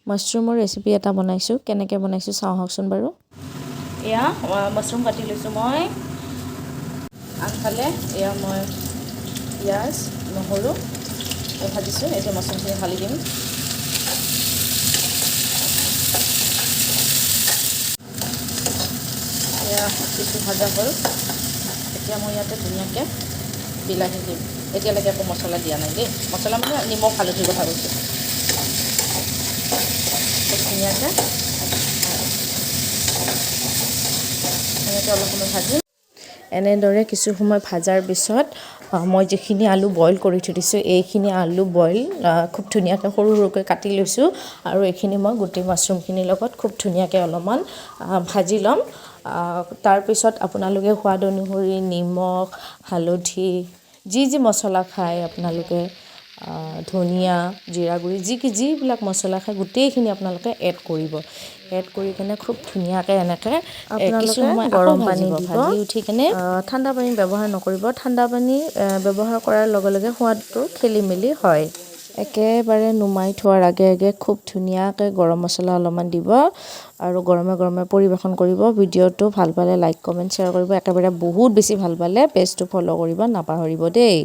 মাছৰুমৰ ৰেচিপি এটা বনাইছোঁ। কেনেকৈ বনাইছোঁ চাওঁ আহকচোন বাৰু। এয়া মাছৰুম কাটি লৈছোঁ মই। আনফালে এয়া মই পিঁয়াজ, নহৰু ভাজিছোঁ। এতিয়া মাছৰুমখিনি ঢালি দিম। এয়া কিছু ভাজা হ'ল। এতিয়া মই ইয়াতে ধুনীয়াকৈ বিলাহী দিম। এতিয়ালৈকে একো মছলা দিয়া নাই দেই। মছলা মানে নিমখ, হালধিৰ কথা কৈছোঁ। খুব ধুনীয়াকৈ এনেকৈ অলপ সময় ভাজিম। এনেদৰে কিছু সময় ভাজাৰ পিছত মই যিখিনি আলু বইল কৰি থৈ দিছোঁ, এইখিনি আলু বইল খুব ধুনীয়াকৈ সৰু সৰুকৈ কাটি লৈছোঁ আৰু এইখিনি মই গোটেই মাছৰুমখিনিৰ লগত খুব ধুনীয়াকৈ অলপমান ভাজি ল'ম। তাৰপিছত আপোনালোকে সোৱাদ অনুসৰি নিমখ, হালধি, যি যি মছলা খায় আপোনালোকে, ধনিয়া, জিৰা গুড়ি, যিবিলাক মছলা খায় গোটেইখিনি আপোনালোকে এড কৰিব। এড কৰি কেনে খুব ধুনীয়াকৈ এনেকৈ কিছু আপোনালোকে সময় আকৌ গৰম পানী ভাজিব। দিব। ভাজি উঠি কেনে ঠাণ্ডা পানী ব্যৱহাৰ নকৰিব। ঠাণ্ডা পানী ব্যৱহাৰ কৰাৰ লগে লগে সোৱাদটো খেলি মেলি হয়। একেবাৰে নুমাই থোৱাৰ আগে আগে খুব ধুনীয়াকৈ গৰম মছলা অলপমান দিব আৰু গৰমে গৰমে পৰিৱেশন কৰিব। ভিডিঅ'টো ভাল পালে লাইক, কমেণ্ট, শ্বেয়াৰ কৰিব। একেবাৰে বহুত বেছি ভাল পালে পেজটো ফ'ল' কৰিব নাপাহৰিব দেই।